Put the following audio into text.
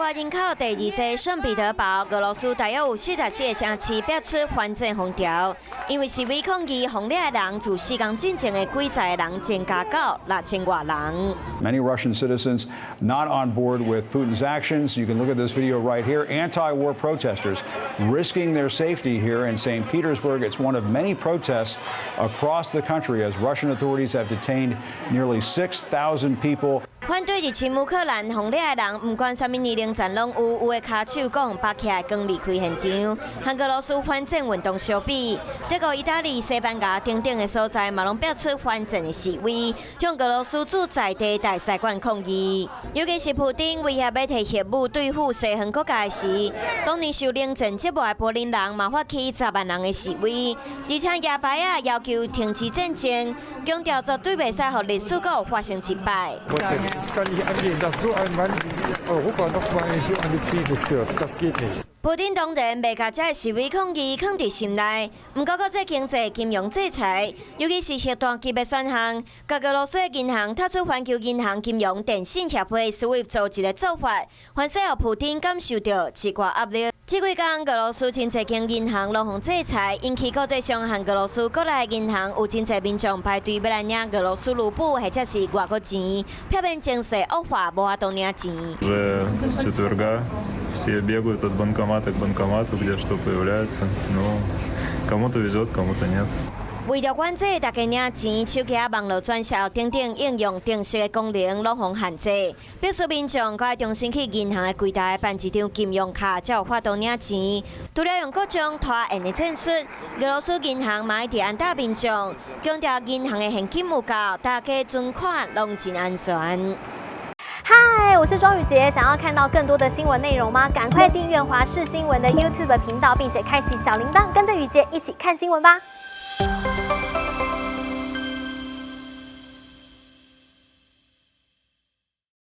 國人口第二濟聖彼得堡，俄羅斯大約有44個城市爆出反戰風潮，因為示威抗議予掠的人，自四工進前的幾十个人增加到6000外人。 Many Russian citizens not on board with Putin's actions. You can look at this video right here. Anti-war protesters risking their safety here in St. Petersburg. It's one of many protests across the country as Russian authorities have detained nearly 6,000 people. 反對入侵烏克蘭予掠的人，毋管啥物年齡層攏有，有的跤手講縛起來剛離開現場，和俄羅斯反戰運動相比，德國、意大利、西班牙等等的所在嘛攏爆出反戰的示威，向俄羅斯駐在地大使館抗議。尤其是普丁威脅欲提核武對付西方國家時，當年受冷戰折磨的柏林人嘛發起10萬人的示威，而且搖牌仔要求停止戰爭，強調絕對袂使予歷史閣發生一擺。 Es kann nicht angehen, dass so ein Mann Europa noch mal in so eine Krise stürzt. Das geht nicht. 普丁當然袂共這个示威抗議囥佇心內，毋過國際經濟金融制裁，尤其是核彈級的選項，共俄羅斯的銀行踢出環球銀行金融電信協會 SWIFT 組織的做法，反勢予普丁感受著一寡壓力。這幾工俄羅斯真濟間銀行攏予制裁，引起國際上和俄羅斯國內銀行有真濟民眾排隊欲來領俄羅斯盧布或者是外國錢，避免情勢惡化，無法度領錢。 Уже с четверга все бегают от банкомата к банкомату, где что появляется. Ну, кому-то везет, кому-то нет. 為著管制大家領錢，手機仔網路轉銷等等應用程式的功能攏予限制，必須民眾閣愛重新去銀行的櫃台辦一張金融卡，才有法度領錢。除了用各種拖延的戰術，俄羅斯銀行嘛一直安撫民眾，強調銀行的現金有夠，大家存款攏真安全。嗨，我是莊宇潔，想要看到更多的新聞內容嗎？趕快訂閱華視新聞的 YouTube 頻道，並且開啟小鈴鐺，跟着宇潔一起看新聞吧。